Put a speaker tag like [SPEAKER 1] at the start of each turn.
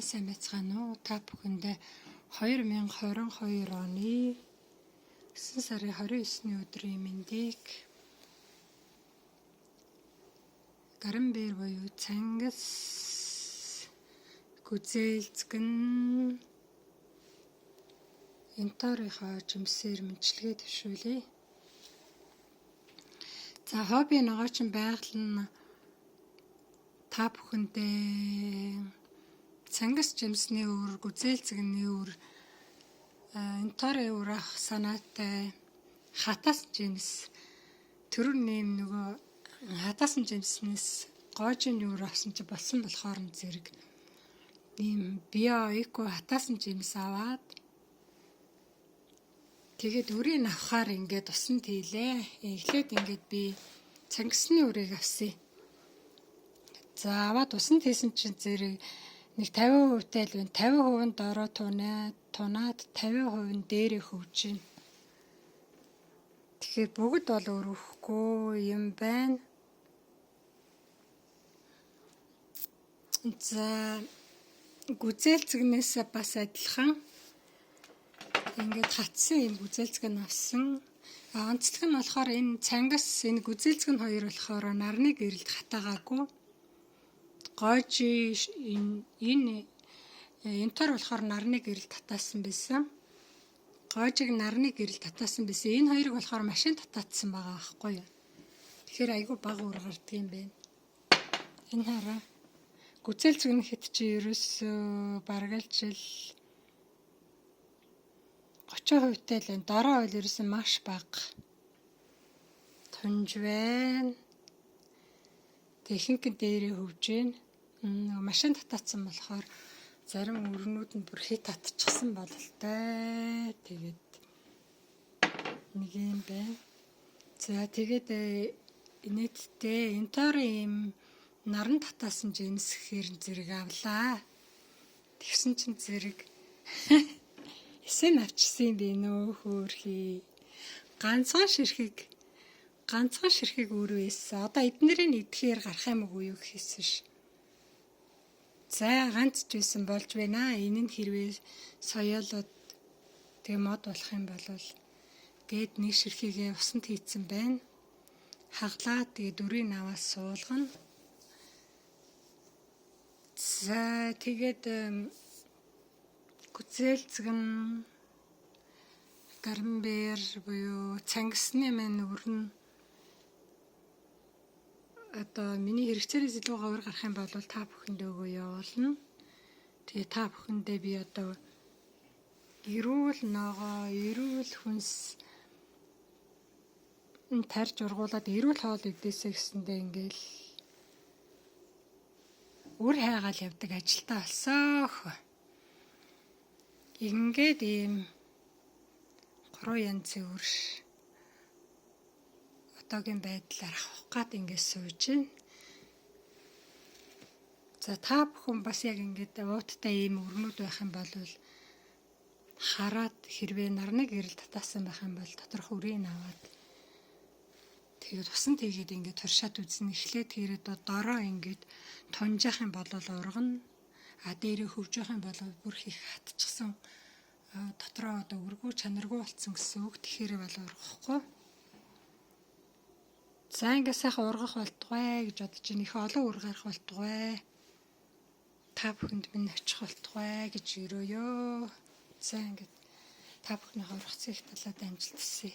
[SPEAKER 1] Сайн байцгаана уу? Та бүхэндээ 2022 оны 9 сарын 29-ний өдрийн мэндийг Гаранбэр буюу Цангис гүзээлзгэн Энторийнхоо жимсээр мэндчилгээ дэвшүүлье. За, хобби ногоочин байгаль нь та бүхэндээ Цангис жимсний үр, гүзээлзгэний үр, Энторын үр авах санаатай хатаас жимс төрөр нэм нөгөө хатаасан жимснээс гоожийн үр авсан чи болсон болохоор нь зэрэг ийм био эко хатаасан жимс аваад тэгээд үрийг авахаар ингээд усан тийлээ. Эхлээд ингээд би цангисны үрийг авсан. За, аваад усан тийсэн чинь зэрэг нэг 50% тай л байна. 50% нь дороо тунаад 50% нь дээрээ хөвж байна. Тэгэхээр бүгд бол өрөхгүй юм байна. За, гүзээлзгэнээсээ бас адилхан ингээд хатсан юм гүзээлзгэн авсан. Онцлог нь болохоор энэ цангас, энэ гүзээлзгэн хоёр болохоор нарны гэрэлд хатаагаагүй. Гойжи энэ энтор болохоор нарны гэрэл татаасан байсан. Гойжиг нарны гэрэл татаасан байсан. Энэ хоёрыг болохоор машин татаатсан байгаа байхгүй юу. Тэгэхээр айгүй бага үр гардаг юм байна. Энэ хараа. Гүзээлзгэн хэд чи ерөөсөө бараг л жил 30% тай л байна. Дороо бол ерөөсөө маш бага тунж байна. Тэг ихэнх нь дээрээ хөвж байна. Машин татаацсан болохоор зарим өрнүүд нь бүр хит татчихсан бололтой. Тэгээд нэг юм байна. За, тэгээд нийтдээ Энторын ийм наран татаасан жимс гэхээр зэрэг авлаа. Тэгсэн чинь зэрэг эсэн авчсан юм бэ нөө хөөрхий. Ганцхан ширхэг өөрөө эссэн. Одоо эднэрийг идэхээр гарах юм уу юу гэхээсэн ш. За, ганц ч байсан болж байна. Энэ нь хэрвээ соёолоод тэг мод болох юм бол гээд нэг ширхийгээ усанд хийцэн байна. Хаглаа, тэгээд өрийн наваас суулгана. За, тэгээд гүзээлзгэн, гаранбэр буюу цангисны маань өрн одоо миний хэрэгцээнээс илүү гавар гарах юм бол та бүхэндээ өгөө явуулна. Тэгээ та бүхэндээ би одоо эрүүл ногоо, эрүүл хүнс тарж ургуулад эрүүл хоол идээсэй гэсэндээ ингээл үр хайгаал явдаг ажилтаа болсон. Ингээд ийм гурван янзын үр одоогийн байдлаар авах гад ингээд сууж байна. За, та бүхэн бас яг ингээд ууттай ийм өрнүүд байх юм бол хараад хэрвээ нарны гэрэл татаасан байх юм бол доторх үрийг аваад тэгээд усан тэгээд ингээд туршаад үзнэ. Эхлээд тэгээд дороо ингээд тунжаах юм бол ургана. А дээрээ хөвжөх юм бол бүр их хатчихсан, дотроо одоо өргүү чанаргүй болцсон гэсэн үг. Тэгэхээр бол ургахгүй. За, ингээд сайхан ургах болтугай гэж бодож байна. Их олон үр гарах болтугай. Та бүхэнд минь очих болтугай гэж өрөөё. За, ингээд та бүхний ургацын их талаад амжилт хүсье.